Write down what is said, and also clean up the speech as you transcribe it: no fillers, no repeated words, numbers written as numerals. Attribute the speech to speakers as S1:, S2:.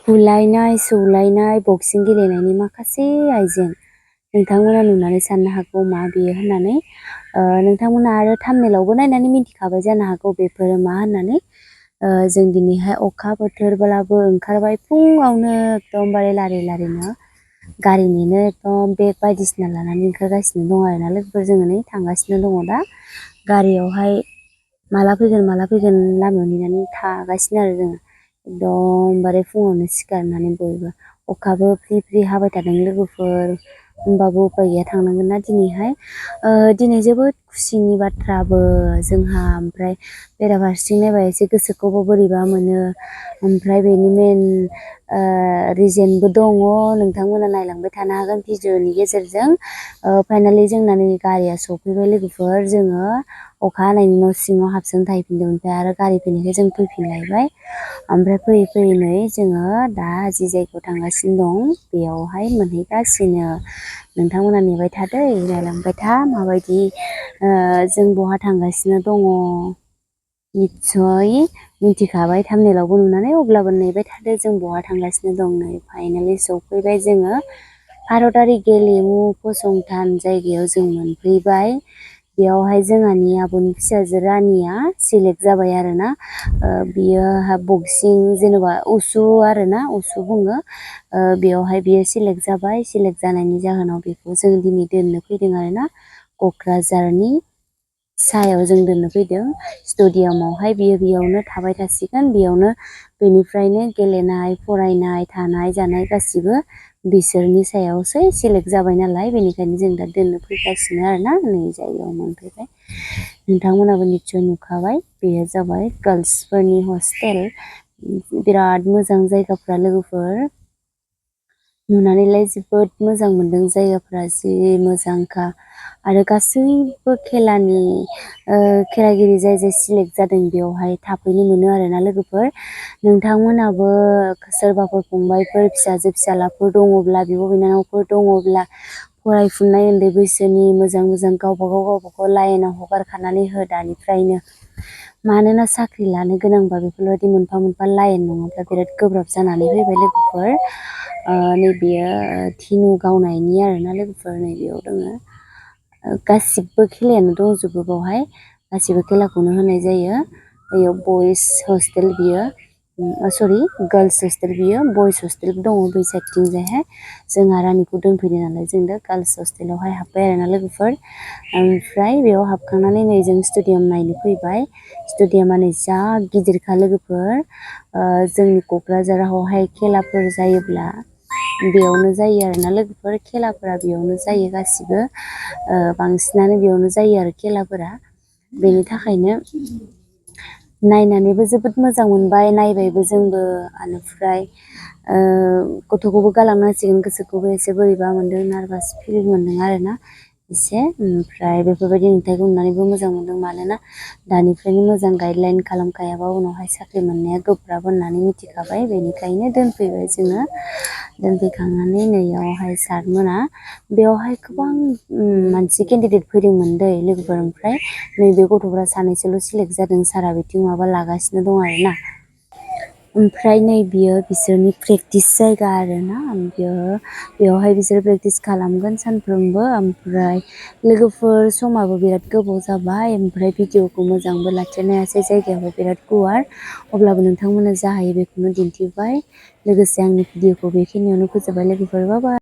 S1: बुलायनाय सौलायनाय बक्सिं गेलेनायनि माखासे आइजें नोंथांमोना नुनानै साननो हागौ मा बेयो होननानै नोंथांमोना आरो थाम्बनेइलावबो नायनानै मिन्थिखाबाय जानो हागौ बेफोरो मा होननानै जों दिनैहाय अखा बोथोरब्लाबो ओंखारबाय फुङावनो एकदमबारे लारि लारिनो गारिनिनो एकदम बेग बायदिसिना लानानै ओंखारगासिनो दं आरोना लोगोफोर जोङो नै थांगासिनो दङ दा गारियावहाय माला फैगोन लामायाव नेनानै थागासिनो आरो जोङो एकदमबारे फुङावनो सिखारनानै बयबो अखाबो फ्रि फ्रि हाबाय थादों लोगोफोर होमबाबो उपाय गैया थांनांगोन ना दिनैहाय दिनै जोबोद खुसिनि बाथ्राबो जोंहा ओमफ्राय बेराफारसेथिं नायबा एसे गोसोखौबो बोरैबा मोनो ओमफ्राय बेनि मेन रिजनबो दङ नोंथांमोना नायलांबाय थानो हागोन भिडिअनि गेजेरजों फाइनालि जोंना नै गारिया सफैबाय लोगोफोर जोङो अखा हानायनि न' सिङाव हाबसोना थाहैफिनदों ओमफ्राय आरो गारि फैनायखाय जों फैफिनलायबाय ओमफ्राय फैयै फैयै नै जोङो दा जि जायगायाव थांगासिनो दं बेयावहाय मोनहैगासिनो नोंथांमोना नेबाय थादो नायलांबाय था माबायदि जों बहा थांगासिनो दङ निस्सय मिथिखाबाय थाम्बनेइलावबो नुनानै अब्लाबो नेबाय थादो जों बहा थांगासिनो दं नै फाइनालि सफैबाय जोङो भारतारि गेलेमु फसंथान जायगायाव जों मोनफैबाय बेयावहाय जोंहानि आब'नि फिसाजो रानिया सिलेक्ट जाबाय आरोना बियो बक्सिं जेनेबा उसु आरोना उसु बुङो बेयावहाय बियो सिलेक्ट जाबाय सिलेक्ट जानायनि जाहोनाव बेखौ जों दिनै दोननो फैदों आरोना क'क्राझारनि सायाव जों दोननो फैदों स्टेडियामावहाय बियो बेयावनो थाबाय थासिगोन बेयावनो बेनिफ्रायनो गेलेनाय फरायनाय थानाय जानाय गासिबो बिसोरनि सायावसो सिलेक्ट जाबाय नालाय बेनिखायनो जों दा दोननो फैगासिनो आरोना नै जायगायाव मोनफैबाय नोंथांमोनाबो निस्सय नुखाबाय बेयो जाबाय गार्लसफोरनि हस्टेल बिराद मोजां जायगाफ्रा लोगोफोर नुनानैलाय जोबोद मोजां मोनदों जायगाफ्रा जि मोजांखा आरो गासैबो खेलागिरि जाय जाय सिलेक्ट जादों बेयावहाय थाफैनो मोनो आरोना लोगोफोर नोंथांमोनाबो सोरबाफोर फंबायफोर फिसाजो फिसालाफोर दङब्ला बिब' बिनानावफोर दङब्ला फरायफुनाय उन्दै बैसोनि मोजां मोजां गावबागाव लाइनाव हगारखानानै हो दानिफ्रायनो मानोना साख्रि लानो गोनांबा बेफोरबायदि मोनफा मोनफा लाइन नङाब्ला बिराद गोब्राब जानानै फैबाय लोगोफोर नैबेयो थिनु गावनायनि आरोना लोगोफोर नैबेयाव दोङो गासिबो खेलायानो दंजोबो बावहाय गासिबो खेलाखौनो होनाय जायो बेयाव बयस हस्टेल बियो सरि गार्लस हस्टेल बियो बयस हस्टेलबो दङ बै साइडथिंजायहाय जोंहा रानिखौ दोनफैदो नालाय जों दा गार्लस हस्टेलावहाय हाबबाय आरोना लोगोफोर ओमफ्राय बेयाव हाबखांनानै नै जों स्टेडियाम नायनो फैबाय स्टेडियामा नै जा गिदिरखा लोगोफोर जोंनि क'क्राझारावहाय खेलाफोर जायोब्ला बेयावनो जायो आरोना लोगोफोर खेलाफोरा बेयावनो जायो गासिबो बांसिनानो बेयावनो जायो आरो खेलाफोरा बेनि थाखायनो नायनानैबो जोबोद मोजां मोनबाय नायबायबो जोंबो बेनिफ्राय गथ'खौबो गालांनांसिगोन गोसोखौबो एसे बोरैबा मोनदों नार्भास फिल मोनदों आरोना एसे ओमफ्राय बेफोरबायदि नुथायखौ नुनानैबो मोजां मोनदों मानोना दानिफ्रायनो मोजां गाइडलाइन खालामखायाबा उनावहाय साख्रि मोननाया गोब्राब होननानै मिथिखाबाय बेनिखायनो दोनफैबाय जोङो दोनफैखांनानै नैयावहाय सारमोना बेयावहाय गोबां मानसि केन्डिडेट फैदोंमोन दै लोगोफोर ओमफ्राय नैबे गथ'फ्रा सानैसोल' सिलेक्ट जादों सारा बिथिं माबा लागासिनो दं आरोना ओमफ्राय नै बियो बिसोरनि प्रेक्टिस जायगा आरोना बेयावहाय बिसोर प्रेक्टिस खालामगोन सानफ्रोमबो ओमफ्राय लोगोफोर समाबो बिराद गोबाव जाबाय ओमफ्राय भिडिअखौ मोजांबो लाखिनो हायासै जायगायाबो बिराद गुवार अब्लाबो नोंथांमोना जा हायो बेखौनो दिन्थिबाय लोगोसे आंनि भिडिअखौ बेखिनियावनो फोजोबबाय लोगोफोर बाय बाय।